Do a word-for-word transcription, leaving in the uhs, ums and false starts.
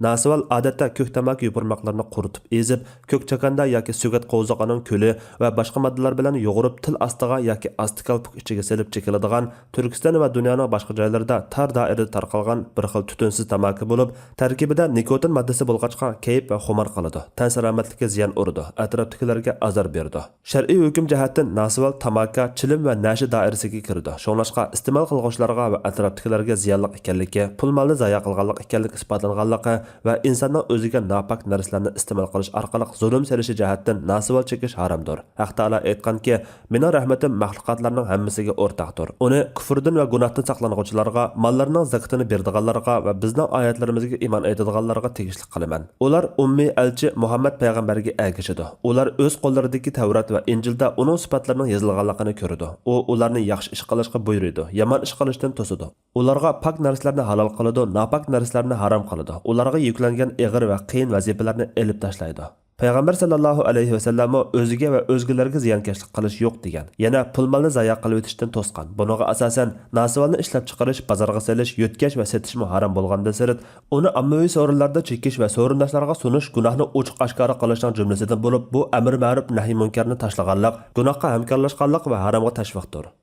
ناسىۋال ئادەتتە كۆك تاماكا يوپۇرماقلىرىنى قۇرۇتۇپ ئېزىپ، كۆك چاكاندا ياكى سۆگەت قوۋزىقىنىڭ كۆلى ۋە باشقا ماددىلار بىلەن يۇغۇرۇپ، تىل ئاستىغا ياكى ئاستى كالپۇك ئىچىگە سېلىپ چېكىلىدىغان، تۈركىستان ۋە دۇنيانىڭ باشقا جايلىرىدا تار دائىرىدە تارقالغان بىر خىل تۈتۈنسىز تاماكا بولۇپ، تەركىبىدە نىكوتىن ماددىسى بولغاچقا، كەيپ ۋە خۇمار قىلىدۇ، تەن سالامەتلىككە زىيان ئۇرىدۇ، ئەتراپتىكىلەرگە ئازار بېرىدۇ. شەرئىي ھۆكۈم جەھەتتىن ناسىۋال تاماكا چىلىم ۋە نەشە دائىرىسىگە كىرىدۇ. شۇڭلاشقا، ئىستېمال قىلغۇچىلارغا ۋە ئەتراپتىكىلەرگە زىيانلىق ئىكەنلىكى، پۇل مالنى زايە قىلغانلىق ئىكەنلىكى ئىسپاتلانغانلىقى ۋە ئىنساننىڭ ئۆزىگە ناپاك نەرسىلەرنى ئىستېمال قىلىش ئارقىلىق زۇلۇم سېلىشى جەھەتتىن ناسىۋال چېكىش ھارامدۇر. ھەق تائالا ئېيتقانكى، مېنىڭ رەھمىتىم مەخلۇقاتلارنىڭ ھەممىسىگە ئورتاقتۇر. ئۇنى كۇفۇردىن ۋە گۇناھتىن ساقلانغۇچىلارغا، ماللىرىنىڭ زاكىتىنى بېرىدىغانلارغا ۋە بىزنىڭ ئايەتلىرىمىزگە ئىمان ئېيتىدىغانلارغا تېگىشلىق قىلىمەن. ئۇلار ئۈممىي ئەلچى مۇھەممەد پەيغەمبەرگە ئەگىشىدۇ. ئۇلار ئۆز قوللىرىدىكى تەۋرات ۋە ئىنجىلدا ئۇنىڭ سۈپەتلىرىنىڭ يېزىلغانلىقىنى كۆرىدۇ. ئۇ ئۇلارنى ياخشى ئىش قىلىشقا بۇيرۇيدۇ، يامان ئىش قىلىشتىن توسىدۇ. ئۇلارغا پاك نەرسىلەرنى ھالال قىلىدۇ، ناپاك نەرسىلەرنى ھارام قىلىدۇ. ئۇلارغا يۈكلەنگەن ئېغىر ۋە قىيىن ۋەزىپىلەرنى ئېلىپ تاشلايدۇ. پەيغەمبەر ساللاللاھۇ ئەلەيھى ۋەسەللەممۇ ئۆزىگە ۋە ئۆزگىلەرگە زىيانكەشلىك قىلىش يوق دېگەن. يەنە پۇل مالنى زايە قىلىۋېتىشتىن توسقان. بۇنىڭغا ئاساسەن، ناسىۋالنى ئىشلەپچىقىرىش، بازارغا سېلىش، يۆتكەش ۋە سېتىشمۇ ھارام بولغاندىن سىرت، ئۇنى ئاممىۋى سورۇنلاردا چېكىش ۋە سورۇنداشلارغا سۇنۇش گۇناھنى ئوچۇق ئاشكارا قىلىشنىڭ جۈملىسىدىن بولۇپ، بۇ ئەمرى مەرۇپ نەھيى مۇنكەرنى تاشلىغانلىق، گۇناھقا ھەمكارلاشقانلىق ۋە ھارامغا تەشۋىقتۇر.